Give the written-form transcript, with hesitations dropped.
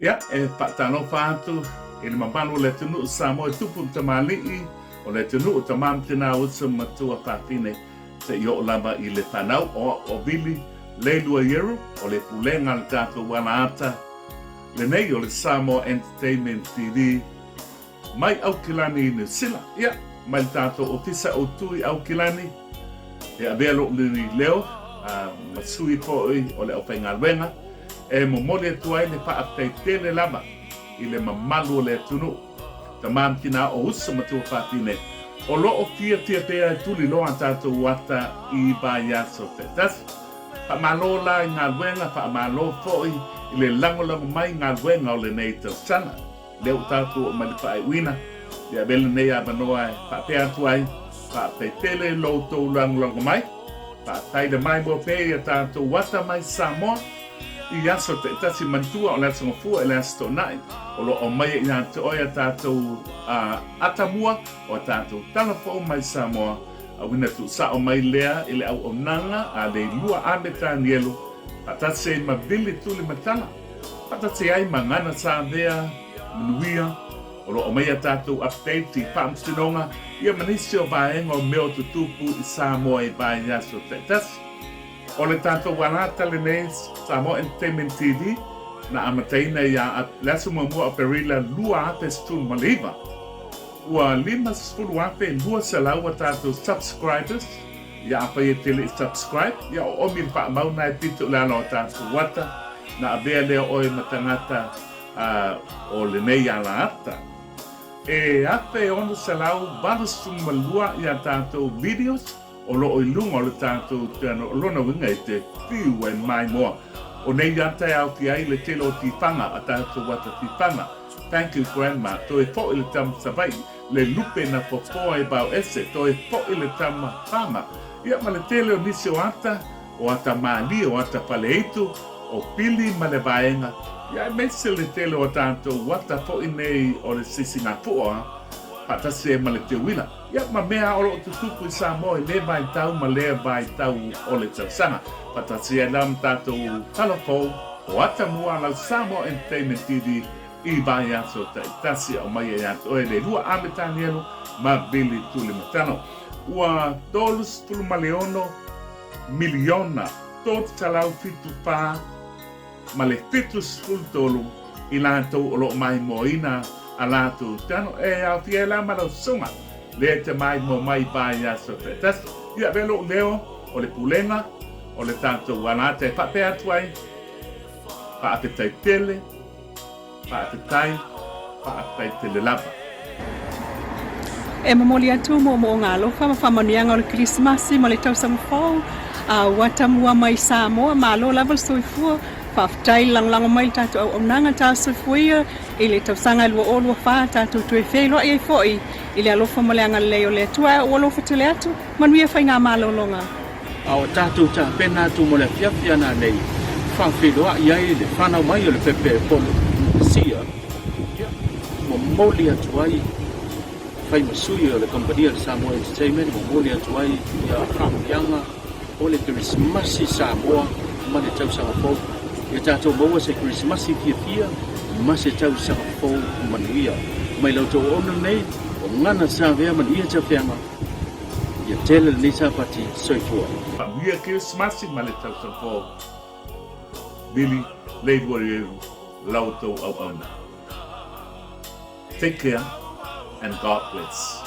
Ia, e faatalofa atu i le mamalu o le atunuu Samoa e tupu ma tamalii, o le atunuu o tama ma tina, uso ma matua, fafine, seia oo lava i le fanau o au o Vili Leiluaieru o le pulega a le tatou alaata lenei o le Samoa Entertainment TV mai Aukilani i Niu Sila. Ia, mai le tatou ofisa autu i Aukilani, e avea lou leo ma sui foi o le aufaigaluega e momoli atu ai le faafetai tele lava i le mamalu o le atunuu, tama ma tina, o uso ma tuafafine o lo o fiafia pea e tuliloa a tatou ata i vaiaso taitasi. Faamalo la i galuega, faamalo foi i le lagolago mai i galuega o lenei tausaga. Lea ua tatou oo mai le faaiuina, ia avea lenei avanoa e faapea atu ai, faafetai tele i lo outou lagolago mai, faafetai le maimoa pea i a tatou ata mai Samoa i aso taitasi manatua o le Aso Gafua i le Aso Toonai, o lo o aumaia ia te oe a tatou ata mua o a tatou tala fou mai Samoa, auina tuusao mai lea i le auaunaga a Leilua Ame Tanielu faatasi ai ma Billy Tulimatala. Faatasi ai ma Gana Savea Manuia o lo o aumaia tatou update i faamasinoga ia ma nisi o vaega o mea o tutupu i Samoa i vaiaso taitasi. O le tatou alata lenei Samoa Entertainment TV na amataina ia le aso muamua o Aperila 2019. Ua 50,200 a tatou subscribers. Ia afai e te le i subscribe, ia oomi le faamau na e pito i le ala o tatou ata, na avea lea oe ma tagata o lenei alaata. E 1682 ia tatou videos o lo o i luga o le tatou channel, o lona uiga e te fiu e maimoa. O nei ata e aofia ai le tele o tifaga, a tatou ata tifaga. Thank you grandma, toe foi le tama Savaii. Le lupe na fofoa e bao ese, toe foi le tama fama. Ia ma le tele o nisi o ata, o ata malie, o ata faleitu, o pili ma le vaega, ia aemaise le tele o a tatou ata foi nei o le sisigafua faatasi ai ma le teuila. Ia ma mea o lo o tutupu i Samoa i lea vaitau ma lea vaitau o le tausaga. Faatasi ai la ma tatou tala fou o ata mua a lau Samoa Entertainment TV I vaiaso taitasi aumaia ia te oe Leilua Ame Tanielu ma Billy Tulimatano. Ua 36 miliona 374 ma le 73 i latou o lo o maimoaina a latou tano e aofia ai la ma lau susuga lea e te maimoa mai i vaiaso taitasi. Ia avea lou leo o le pulega o le tatou alata e faapea atu ai, Faafetai tele, faafetai, faafetai tele lava. E momoli atu moomooga alofa ma faamanuiaga o le Kerisimasi ma le tausaga fou a ua tamua mai Samoa. Malo lava le soifua. Faafetai le lagolago mai i le tatou auaunaga ta soifua ia i le tausaga e 2024 tatou toe feiloai ai foi i le alofa ma le agalelei o le Atua. Ae ou alofa tele atu. Manuia faigamalologa. A ua tatou tapena atu mo le afiafi ananei, faafeiloai ai le fanau mai o le pepe polo Mesia, ia, momoli atu ai fai ma sui o le kamupani a le Samoa Entertainment, momoli atu ai ia faamanuiaga o le Kerisimasi Samoa ma le tausaga fou. Ia tatou maua se Kerisimasi fiafia ma se tausaga fou manuia. Mai la outou auauna lenei, o Gana Savea Manuia Tafeaga. Ia tele lenei Sapati. Soifua. Manuia Kerisimasi ma le tausaga fou. Billy Leilua la outou auauna. Take care and God bless.